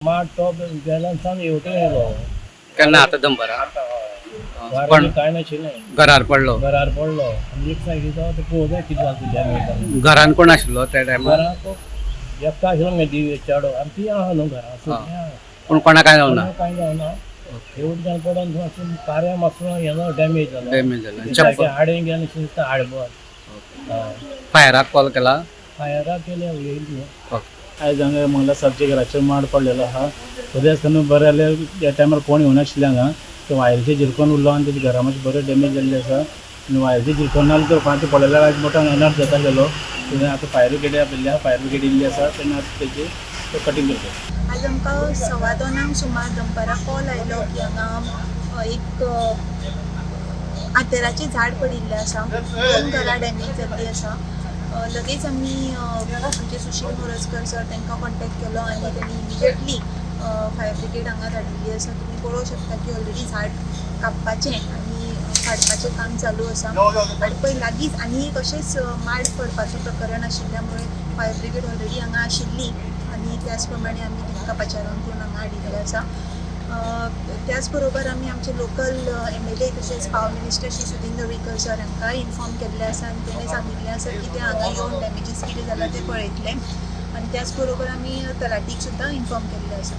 माड तो बेलन्सान हेवटेन येयलो. केन्ना? आतां दनपारां? वाऱ्यान पण कांय नाशिल्लें. घरार पडलो? घरार पडलो आनी एक सायडीचो तो पळोवंक कितें जालें डॅमेज जालें. घरान कोण आशिल्लो त्या टायमार? घराक एकटो आशिल्लो मगे दिवे चेडो आनी ती आहा न्हू घरा. आं. पूण कोणा कांय जावना? कोणाक कांय जावना. हेवटेन पडोन मातसो पाऱ्या मातसो हें डॅमेज जालो. डॅमेज जालो. सारकें चप्पल आडें गेलें दिसता हाडभर. हय. फायराक कॉल केला? फायराक केलें, येयली न्हू. ओके. आयज हांगा मंगला सावचे घराचेर माड पडलेलो आहा. तरी आसतना बरें जालें, त्या टायमार कोण येवनाशिल्ले हांगा. ते वायरीचें झिरकोन उरलो आनी तेजे घरा मातशें बरें डॅमेज जाल्लें आसा आनी वायरीचें झिरकोन नाजाल्यार तर कोणाचें पडलेल्यार आयज मोठो अनर्थ जाता आसलेलो. तेन्ना आतां फायर ब्रिगेड आपयल्ली आहा. फायर ब्रिगेड येयल्ली आसा, तेन्ना आतां तेजें तें कटींग करता. आज आमकां 2:15 सुमार दनपारां कॉल आयलो की हांगा एक आंतेराचें झाड पडिल्लें आसा, दोन घरां डॅमेज जाल्लीं आसा. लगेच आमी आमचे सुशील मोरजकर सर तांकां कॉन्टेक्ट केलो आनी तेणी इमिजिएटली फायर ब्रिगेड हांगा धाडिल्ली आसा. तुमी पळोवंक शकता की ऑलरेडी झाड कापपाचें आनी काडपाचें काम चालू आसा आनी पळय लागींच आनी एक अशेंच माड पडपाचें प्रकरण आशिल्ल्या मुळे फायर ब्रिगेड ऑलरेडी हांगा आशिल्ली आनी त्याच प्रमाणे आमी तांकां पाचारून करून हांगा हाडिल्लें आसा. त्याच बरोबर आमी आमचे लोकल एमएलए तशेंच power minister Shri Sudin Dhavalikar sir हांकां इन्फॉर्म केल्लें आसा आनी तेणें सांगिल्लें आसा की ते हांगा येवन डॅमेजीस कितें जाला ते पळयतले आनी त्याच बरोबर आमी तलाठीक सुद्दां इन्फॉर्म केल्लें आसा.